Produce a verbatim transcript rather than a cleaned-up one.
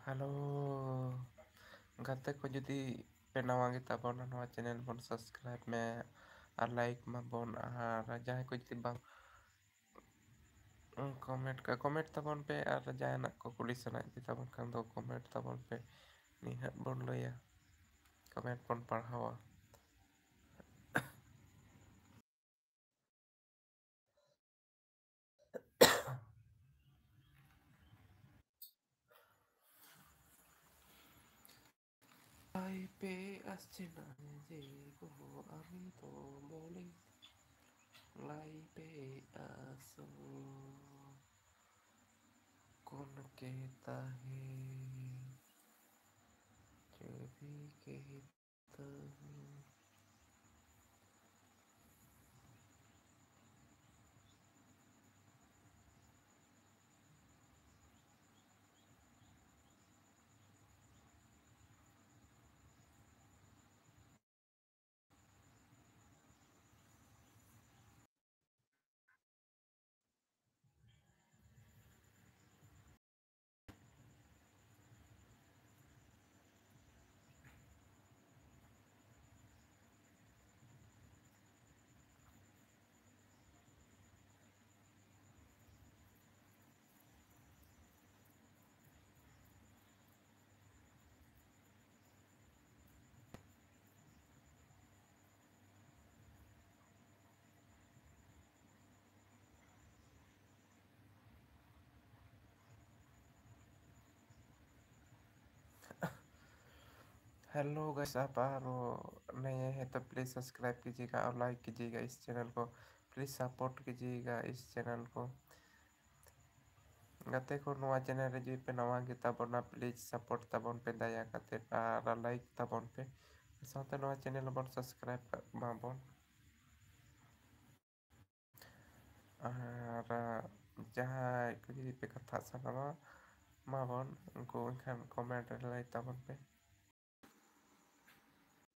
Hello ᱜᱟᱛᱮ ᱠᱚ, ᱡᱩᱫᱤ ᱯᱮ ᱱᱟᱣᱟ ᱜᱮ ᱛᱟᱵᱚᱱᱟ, ᱱᱚᱣᱟ ᱪᱮᱱᱮᱞ ᱵᱚᱱ ᱥᱟᱵᱥᱠᱨᱟᱭᱤᱵᱽ ᱢᱮ ᱟᱨ ᱞᱟᱭᱤᱠ ᱢᱟᱵᱚᱱ᱾ ᱟᱨ ᱡᱟᱦᱟᱸᱭ ᱠᱚ ᱡᱩᱫᱤ ᱵᱟᱝ ᱠᱚᱢᱮᱱᱴ ᱠᱟ ᱠᱚᱢᱮᱱᱴ ᱛᱟᱵᱚᱱ ᱯᱮ, ᱟᱨ ᱡᱟᱦᱟᱱᱟᱜ ᱠᱚ ᱠᱩᱞᱤ ᱥᱟᱱᱟᱭᱮᱫ ᱯᱮ ᱛᱟᱵᱚᱱ ᱠᱷᱟᱱ ᱫᱚ ᱠᱚᱢᱮᱱᱴ ᱛᱟᱵᱚᱱ ᱯᱮ, ᱱᱤᱦᱟᱹᱛ ᱵᱚᱱ ᱞᱟᱹᱭᱟ, ᱠᱚᱢᱮᱱᱴ ᱵᱚᱱ ᱯᱟᱲᱦᱟᱣᱟ᱾ ᱞᱟᱭ ᱯᱮ ᱟᱥ ᱪᱮᱱᱟᱭ ᱡᱮ ᱜᱚ ᱟᱨ ᱫᱚ ᱵᱚᱞᱮ ᱞᱟᱭ ᱯᱮ ᱟᱥ ᱠᱚᱱ ᱠᱮᱛᱟ ᱦᱮ ᱡᱚ ᱵᱷᱤ ᱠᱮᱛᱟ ᱦᱮ᱾ हेलो गाइस, आप आ रो नए हैं तो प्लीज़ सब्सक्राइब कीजिएगा और लाइक कीजिएगा इस चैनल को। प्लीज़ सपोर्ट कीजिएगा इस चैनल को। ᱜᱟᱛᱮ ᱠᱚ, ᱱᱚᱣᱟ ᱪᱮᱱᱮᱞ ᱨᱮ ᱡᱩᱫᱤ ᱯᱮ ᱱᱟᱣᱟ ᱜᱮ ᱛᱟᱵᱚᱱᱟ, ᱯᱞᱤᱡᱽ ᱥᱟᱯᱳᱨᱴ ᱛᱟᱵᱚᱱ ᱯᱮ ᱫᱟᱭᱟ ᱠᱟᱛᱮ ᱟᱨ ᱞᱟᱭᱤᱠ ᱛᱟᱵᱚᱱ ᱯᱮ, ᱥᱟᱶᱛᱮ ᱱᱚᱣᱟ ᱪᱮᱱᱮᱞ ᱵᱚᱱ ᱥᱟᱵᱥᱠᱨᱟᱭᱤᱵ ᱠᱟᱜ ᱢᱟᱵᱚᱱ᱾ ᱟᱨ ᱡᱟᱦᱟᱸᱭ ᱠᱚ ᱡᱩᱫᱤ ᱯᱮ ᱠᱟᱛᱷᱟᱜ ᱥᱟᱱᱟᱢᱟ ᱢᱟᱵᱚᱱ, ᱩᱱᱠᱩ ᱮᱱᱠᱷᱟᱱ ᱠᱚᱢᱮᱱᱴ ᱨᱮ ᱞᱟᱹᱭ ᱛᱟᱵᱚᱱ ᱯᱮ᱾